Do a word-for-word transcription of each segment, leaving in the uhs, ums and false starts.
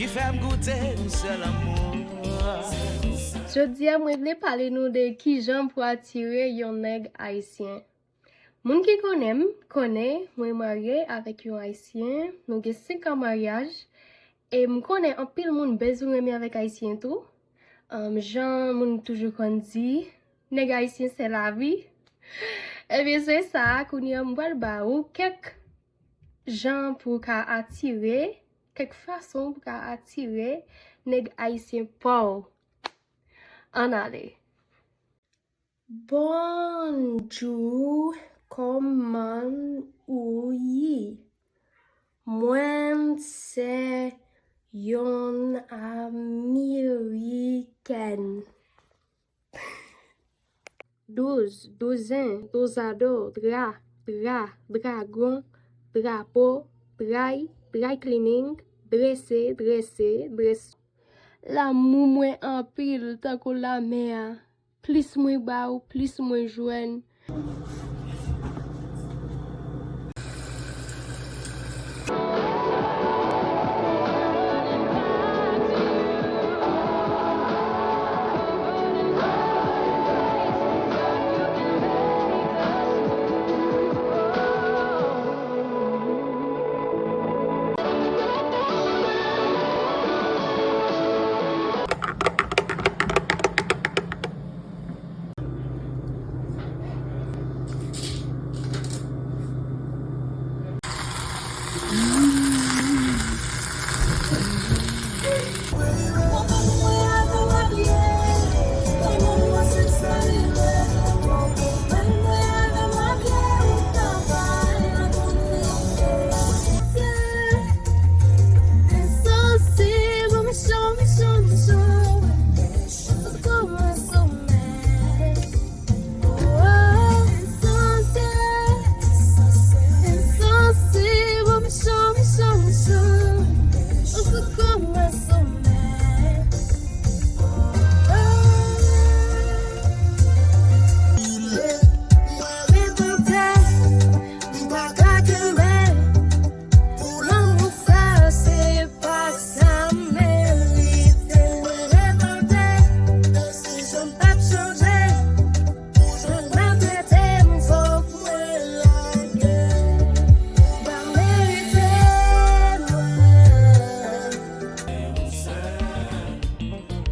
Ki fè m goute yon sèl lanmou. Jodi a, mwen vle pale nou de kijan pou atire yon nèg ayisyen. Moun ki konnen m, konnen mwen marye avèk yon ayisyen, nou gen senk an maryaj, e m konnen anpil moun bezwen renmen avèk ayisyen tou. Ahn, jan moun toujou konn di, nèg ayisyen se lavi. Ebyen, se sa, kounye a m pral ba ou kèk jan pou w ka atire, kèk fason pou w ka atire nèg ayisyen pa w. Ann ale. Bonjou, kòman ou ye? Mwen se yon amerikèn. Douz, douzen, dozado, dra, dra, dragon, drapo, dry, dry cleaning, drese, drese, drese. Lanmou mwen anpil tankou lanmè a. Plis mwen ba ou, plis mwen jwenn.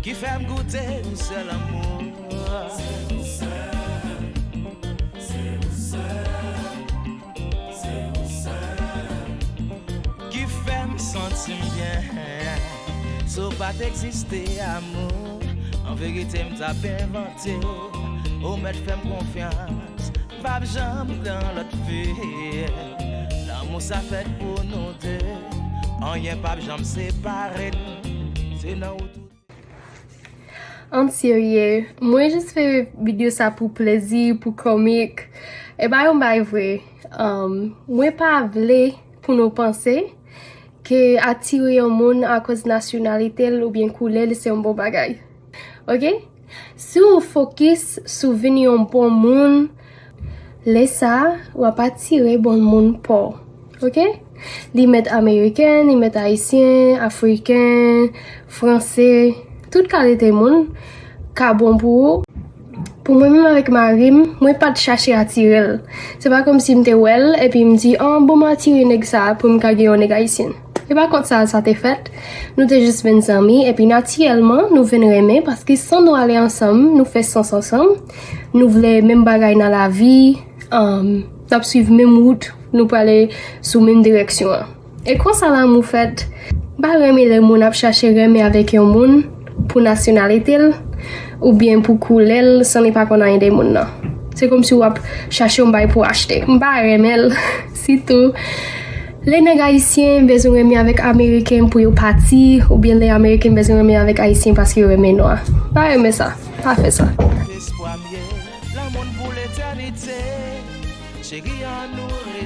Ki fè m goute yon sèl lanmou. Ki fè m santi m byen. Si w pa t egziste, amou, an verite m t ap envante w. Ou mèt fè m konfyans, m p ap janm pran lòt fi. Lanmou sa fèt pou nou de. Anyen p ap janm separe n. Se nan ou tou. An serye, mwen jis fè videyo sa pou plezi, pou komik. E pa yon bay vre. Um, mwen pa vle pou nou panse ke atire yon moun akoz nasyonalite l oubyen koulè l se yon bon bagay. Oke? Si w fokis sou vin yon bon moun, lè sa a, w ap atire bon moun pa w. Oke? Li mèt ameriken, li mèt ayisyen, afriken, franse, tout kalite moun ka bon pou ou. Pou mwen menm avèk mari m, mwen pa t chache atire l. Se pa kòmsi m te wè l, epi m di, an, bon, m atire nèg sa a pou m ka gen yon nèg ayisyen. E pa kont sa, sa te fèt. Nou te jis vin zanmi, epi natirèlman, nou vin renmen, paske san nou ale ansanm, nou fè sans ansanm, nou vle menm bagay nan lavi, um, n ap swiv menm wout, nou prale sou menm direksyon an. E konsa lanmou fèt. M pa renmen lè moun ap chache renmen avèk yon moun pou nasyonalite l, oubyen pou koulè l, san li pa konn anyen de moun nan. Se kòmsi w ap chache yon bagay pou achte. M pa renmen l. Sitou, lè nèg ayisyen bezwen renmen avèk ameriken pou yo pati, oubyen lè ameriken bezwen renmen avèk ayisyen paske yo renmen nwa. M pa renmen sa. Pa fè sa.